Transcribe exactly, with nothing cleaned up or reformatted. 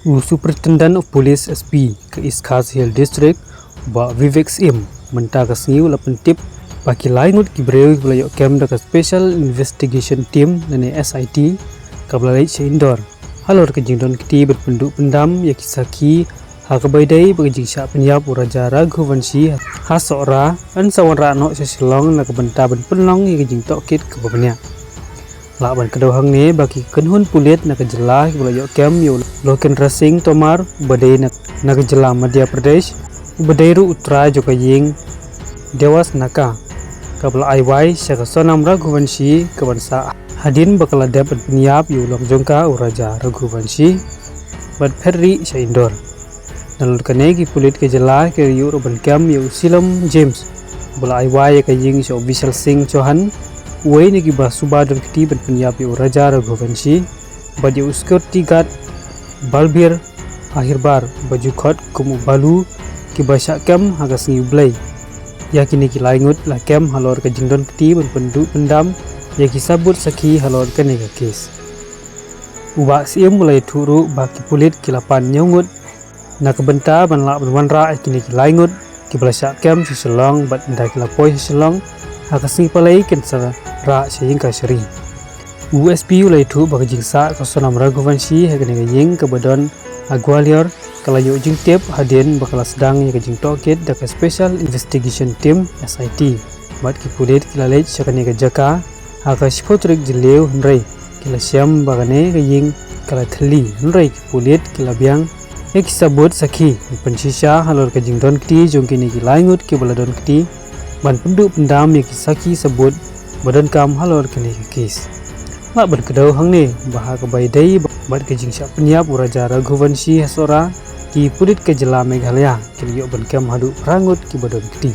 U Superintendent of Police, S P, ka East Khasi Hills District, Bah Vivek Syiem, mynta ka sngi u la pyntip ba ki lai ngut ki briew kiba la ïoh kem da ka Special Investigation Team lane S I T kaba la leit sha Indore halor ka jingdon kti bad pynduh pyndam ïa ki sakhi ha kaba ïadei bad ka jingshah pynïap u Raja Raghuvanshi ha Sohra, yn sa wanrah noh sha Shillong na ka bynta ban pynlong ïa ka jingtohkit kaba bniah. Lah ban kdew hangne ba ki kynhun pulit na ka jylla kiba la ïoh kem ïa u Lokendra Singh Tomar uba dei na, na ka jylla Madhya Pradesh, uba dei ruh u trai jong ka ïing Dewas Naka, kaba la ai wai sha ka Sonam Raghuvanshi ka ban sah hadien ba ka la dep ban pynïap ïa u lok jong ka u Raja Raghuvanshi bad phet rieh sha Indore. Nalor kane ki pulit ka jylla ki la ïuh ruh ban kem ïa u Silom James, uba la ai wai ïa ka ïing sha u Vishal Singh Chauhan, uwei na kiba suba don kti ban pynïap ïa u Raja Raghuvanshi, bad ïa u security guard Balbir Ahirbar, ba ju khot kum u Balu, kiba shah kem ha ka sngi U Blei. Ïa kine ki lai ngut la kem halor ka jingdon kti ban pynduh pyndam ïa ki sabut sakhi halor kane ka kes. U Bah Syiem u la ïathuh ruh ba ki pulit ki la pan hynñiew ngut na ka bynta ban lah ban wanrah ïa kine ki lai ngut kiba la shah kem sha Shillong, bad ynda ki la poi sha Shillong ha ka sngi Palei kin sa rah sha ïing kashari. U S P u la ïathuh ba ka jingsah ka Sonam Raghuvanshi ha kane ka ïing kaba don ha Gwalior ka la ïoh jingtip hadien ba ka la sdang ïa ka jingtohkit da ka Special Investigation Team, S I T, bad ki pulit ki la leit sha kane ka jaka ha ka shiphew tarik Jylliew, hynrei ki la shem ba kane ka ïing ka la thylli, hynrei ki pulit ki la biang ïa ki sabut sakhi ban pynshisha halor ka jingdon kti jong kine ki lai ngut kiba la don kti ban pynduh pyndam ïa ki sakhi sabut ba donkam halor kane ka kes. Lah ban kdew hangne ba ha kaba ïadei bad ka jingshah pynïap u Raja Raghuvanshi ha Sohra, ki pulit ka jylla Meghalaya ki la ïoh ban kem haduh phra ngut kiba don kti.